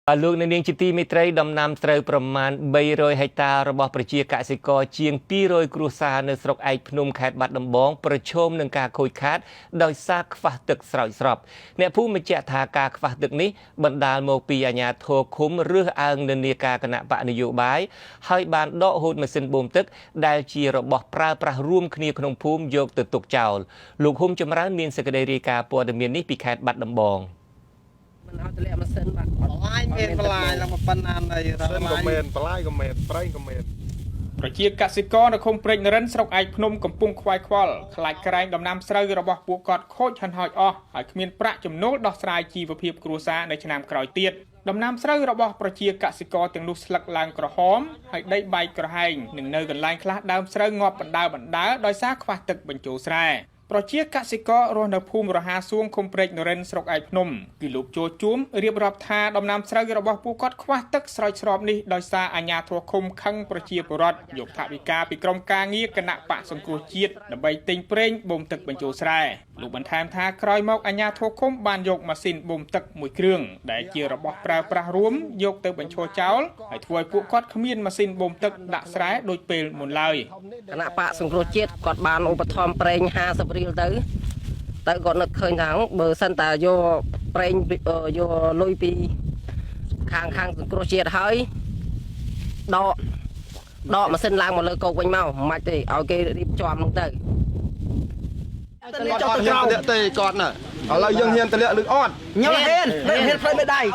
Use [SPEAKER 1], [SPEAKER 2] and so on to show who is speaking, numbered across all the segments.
[SPEAKER 1] លោកអ្នកនាងជាទីមេត្រី ដំណាំស្រូវប្រមាណ300ហិកតារបស់ប្រជាកសិករជាង200គ្រួសារនៅស្រុកឯកភ្នំ ខេត្តបាត់ដំបង ប្រឈមនឹងការខូចខាតដោយសារខ្វះទឹកស្រោចស្រព។ អ្នកភូមិបញ្ជាក់ថា ការខ្វះទឹកនេះបណ្ដាលមកពីអាជ្ញាធរឃុំរើសអើងនិន្នាការគណបក្សនយោបាយ ហើយបានដកហូតម៉ាស៊ីនបូមទឹកដែលជារបស់ប្រើប្រាស់រួមគ្នាក្នុងភូមិយកទៅទុកចោល។ លោកហ៊ុំចម្រើនមានសេចក្តីរាយការណ៍ព័ត៌មាននេះពីខេត្តបាត់ដំបង។
[SPEAKER 2] មិនឲ្យតម្លាក់ម៉ាស៊ីនបាទ
[SPEAKER 3] បន្លាយមានបន្លាយឡើងប៉ុណ្ណានៃ
[SPEAKER 4] សិនក៏មែន បន្លាយក៏មែន ប្រេងក៏មែន។
[SPEAKER 5] ប្រជាកសិករនៅឃុំព្រែកនរិន ស្រុកឯកភ្នំ កំពុងខ្វាយខ្វល់ខ្លាចក្រែងដំណាំស្រូវរបស់ពួកគាត់ខូចហិនហោចអស់ ហើយគ្មានប្រាក់ចំណូលដោះស្រាយជីវភាពគ្រួសារនៅឆ្នាំក្រោយទៀត។ ដំណាំស្រូវរបស់ប្រជាកសិករទាំងនោះស្លឹកឡើងក្រហម ហើយដីបែកក្រហែង និងនៅកន្លែងខ្លះដើមស្រូវងាប់បណ្ដើបណ្ដើ ដោយសារខ្វះទឹកបញ្ចូលស្រែ។ ប្រជាកសិកររស់នៅភូមិរហាសួង ឃុំព្រែកនរិន ស្រុកឯកភ្នំ គឺលោកជោជួម រៀបរាប់ថា ដំណាំស្រូវរបស់ពួកគាត់ខ្វះទឹកស្រោចស្រពនេះ ដោយសារអាជ្ញាធរឃុំខឹងប្រជាពលរដ្ឋយកថវិកាពីក្រុមការងារគណៈបកសង្គ្រោះជាតិ ដើម្បីទិញប្រេងបូមទឹកបញ្ចូលស្រែ។ លោកបន្ថែមថា ក្រោយមកអាជ្ញាធរឃុំបានយកម៉ាស៊ីនបូមទឹកមួយគ្រឿងដែលជារបស់ប្រើប្រាស់រួមយកទៅបញ្ឈរចោល ហើយធ្វើឲ្យពួកគាត់គ្មានម៉ាស៊ីនបូមទឹកដាក់ស្រែដូចពេលមុនឡើយ
[SPEAKER 2] ។ គណៈបកសង្គ្រោះជាតិគាត់បានឧបត្ថម្ភប្រេង50រៀលទៅ ទៅគាត់នឹកឃើញថា បើសិនតាយកប្រេងយកលុយពីខាងសង្គ្រោះជាតិ ហើយដកម៉ាស៊ីនឡើងមកលើគោកវិញមក មិនទេ ឲ្យគេរៀបចំហ្នឹងទៅ
[SPEAKER 4] គាត់អត់ហ៊ានទម្លាក់ទេគាត់ណា ឥឡូវយើងហ៊ានទម្លាក់ឬអត់?
[SPEAKER 2] ខ្ញុំហ៊ាន ហ៊ានផ្លូវមេដៃ។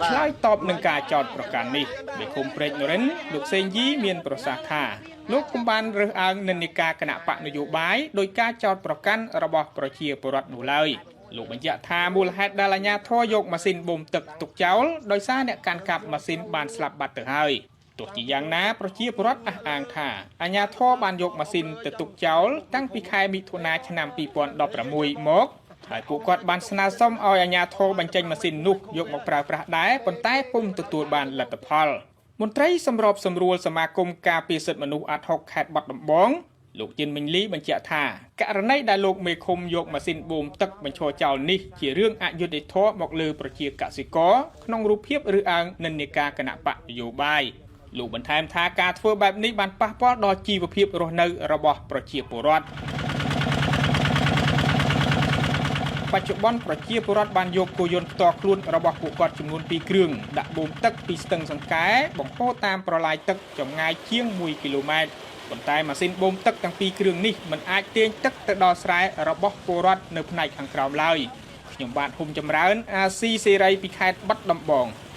[SPEAKER 5] ឆ្លើយតបនឹងការចោទប្រកាន់នេះ មេឃុំព្រែកនរិន លោកសេងយី មានប្រសាសន៍ថា លោកពុំបានរើសអើងនិន្នាការគណៈបកនយោបាយដោយការចោទប្រកាន់របស់ប្រជាពលរដ្ឋនោះឡើយ។ លោកបញ្ជាក់ថា មូលហេតុដែលអាជ្ញាធរយកម៉ាស៊ីនបូមទឹកទុកចោល ដោយសារអ្នកកាន់កាប់ម៉ាស៊ីនបានស្លាប់បាត់ទៅហើយ។ ទោះជាយ៉ាងណា ប្រជាពលរដ្ឋអះអាងថា អាជ្ញាធរបានយកម៉ាស៊ីនទៅទុកចោលតាំងពីខែមិថុនាឆ្នាំ2016មក ហើយពួកគាត់បានស្នើសុំឲ្យអាជ្ញាធរបញ្ចេញម៉ាស៊ីននោះយកមកប្រើប្រាស់ដែរ ប៉ុន្តែពុំទទួលបានលទ្ធផល។ មន្ត្រីសម្របសម្រួលសមាគមការពារសិទ្ធិមនុស្សអាត់ហុកខេត្តបាត់ដំបង លោកជិនមិញលី បញ្ជាក់ថា ករណីដែលលោកមេឃុំយកម៉ាស៊ីនបូមទឹកបញ្ឈរចោលនេះ ជារឿងអយុត្តិធម៌មកលើប្រជាកសិករ ក្នុងរូបភាពឬអើងនិន្នាការគណៈបកនយោបាយ។ លោកបន្ថែមថា ការធ្វើបែបនេះបានប៉ះពាល់ដល់ជីវភាពរស់នៅរបស់ប្រជាពលរដ្ឋ។ បច្ចុប្បន្ន ប្រជាពលរដ្ឋបានយកគោយន្តផ្ទាល់ខ្លួនរបស់ពួកគាត់ចំនួន2គ្រឿង ដាក់បូមទឹកពីស្ទឹងសង្កែបង្ហូរតាមប្រឡាយទឹកចម្ងាយជាង1គីឡូម៉ែត្រ ប៉ុន្តែម៉ាស៊ីនបូមទឹកទាំងពីរគ្រឿងនេះមិនអាចទាញទឹកទៅដល់ស្រែរបស់ពលរដ្ឋនៅផ្នែកខាងក្រោមឡើយ។ ខ្ញុំបាទហ៊ុំចម្រើន អាស៊ីសេរី ពីខេត្តបាត់ដំបង។